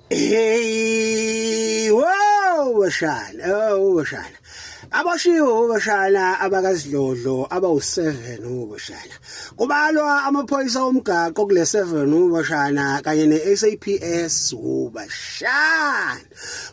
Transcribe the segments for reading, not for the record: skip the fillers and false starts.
Hey, wow bashana, oh bashana. Abashiwo bashana abakasidlodlo abawu7 ubashana. Kubalwa amaphoyisa omgaqo kule 7 ubashana kanye neSAPS ubashana.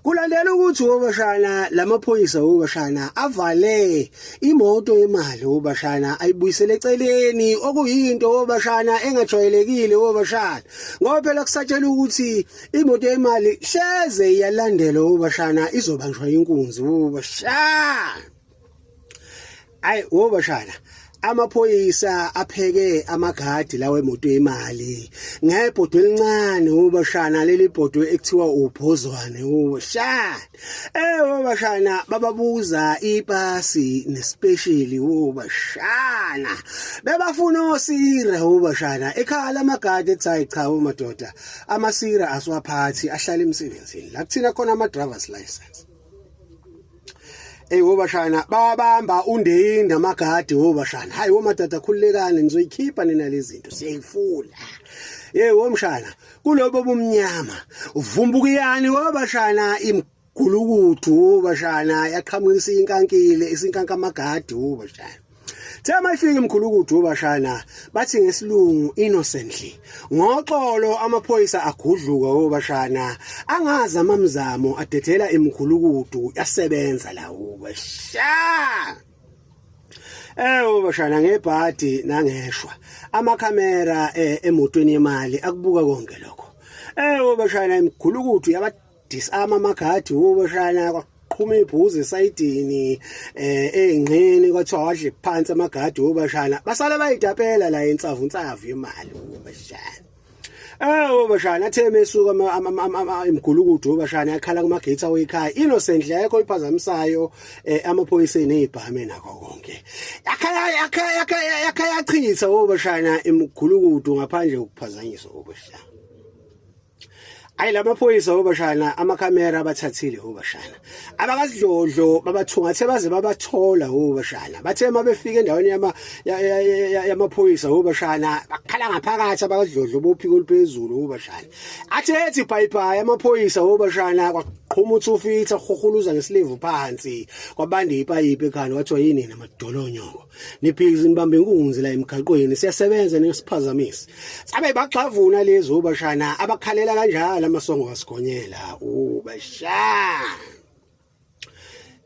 Kulandela ukuthi ubashana lamaphoyisa ubashana avale imoto yemali ubashana ayibuyisele eceleni okuyinto obashana engajwayelekile obashana ngoba phela kusatshela ukuthi imoto yemali hleze iyalandela ubashana izobanjwa inkunzi ubashana. Ayi wobashana amaphoyisa apheke amagadi lawo emoto yemali ngebhodwe elincane ubashana leli bhodwe ekuthiwa ubhozwane ubashana. Eh wobashana bababuza ipasi nespecial wobashana. Bebafuna osira wobashana ekhaya lamagadi ethi hayi cha madoda amasira asiwaphathi ahlala emsebenzini la kuthina khona ama driver's license. Ey wobashana babamba undeyinda amagadi wobashana. Hayi womadada khululekani nizoyikhipha nina lezi zinto siyayifuna. Hey womshana kulobo bumnyama vumbukiyani wabashana imgulukudu wabashana yaqhamukisa inkankile isinkanka amagadi wabashana. Thema mayifika imkhulukudu wabashana bathi ngesilungu innocently ngoxolo amaphoyisa agudluka wabashana angazi amamzamo adedela imkhulukudu yasebenza la wabashana. Eh bashana ngebhadi nangeshwa. Amakhamera eh, emotweni yemali akubuka konke lokho. Eh bashana imigulukudu yaba disarm amagadi bashana kwaqhuma ibhuzi esayidini eh engqini kwathiwa wadle phansi amagadi bashana basala bayidapela la insavu insavu yemali bashana. Eh bashana athe mesuka imgulukudu bashana yakhala kuma gates awekhaya innocent ayekho iphazamisayo eh, amaphoyisa nezibhame nakho konke yakhala yakhala yakhala yachitha obashana imgulukudu ngaphandle kokuphazanyiswa obashana. Ayi lamaphoyisa obashana amakhamera abathathile obashana. Abakasidlodlo babathungathe baze babathola obashana. Bathe mabefika endaweni yama yamaphoyisa obashana bakhala ngaphakathi abakasidlodlo bophiko oluphezulu obashana. Athe ethi bye bye amaphoyisa obashana kwaqhuma uthufitha kuhuhuluza ngesilevu phansi kwabanda ipayipi ekhanda kwathiwa yini namadolonyoko. Nibhizi nibamba inkunzi la emgaqweni siyasebenza nesiphazamisi. Sabe baxavuna lezi obashana abakhalela kanjalo amasongo kasigonyela ubashana.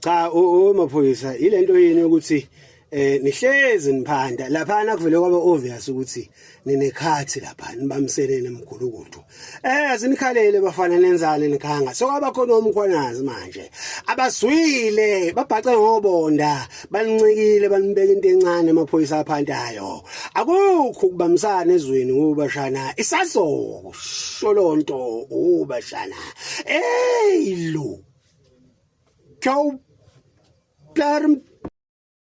Cha o maphoyisa ilento yini ukuthi eh nihlezi niphanda laphana kuvele kwaba obvious ukuthi ninekhathi lapha nibamsele nemgulukudu. Eh sinikhalele bafana nenzani nikhanga. Sokwaba khona umkhwanazi manje. Abazwile babhace ngobonda balincikile balibeka into encane amaphoyisa aphantayo. Akukho ukubambisana ezweni ubashana isazo sholonto ubashana. Hey lo. Chow Plarm